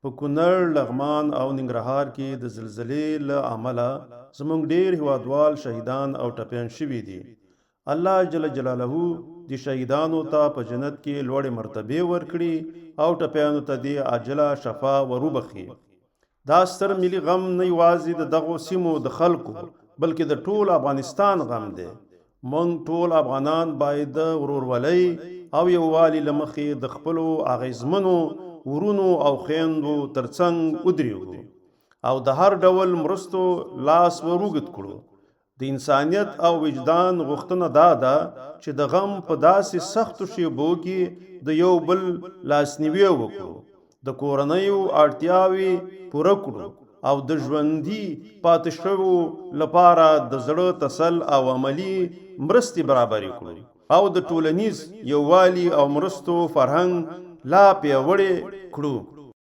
په کونړ، لغمان او ننګرهار کې د زلزلې له امله زموږ ډېر هېوادوال شهیدان او ټپیان شوي دي. الله جل جلاله دې شهیدانو ته په جنت کې لوړې مرتبې ورکړي او ټپیانو ته دې عاجله شفا وروبخښي. دا ستر ملي غم نه یوازې د دغو سیمو د خلکو بلکې د ټول افغانستان غم دی. موږ ټول افغانان باید د ورورولۍ او یووالي له مخې د خپلو اغېزمنو ورونو او خویندو ترڅنګ ودرېږو او د هر ډول مرستو لاس ور اوږد کړو. د انسانیت او وجدان غوښتنه دا ده چې د غم په داسې سختو شیبو کې د یو بل لاسنیوی وکړو، د کورنیو اړتیاوې پوره کړو او د ژوندي پاتې شوو لپاره د زړه تسل او عملي مرستې برابرې کړو او د ټولنیز یووالي او مرستو فرهنګ لا پیاوړی کړو.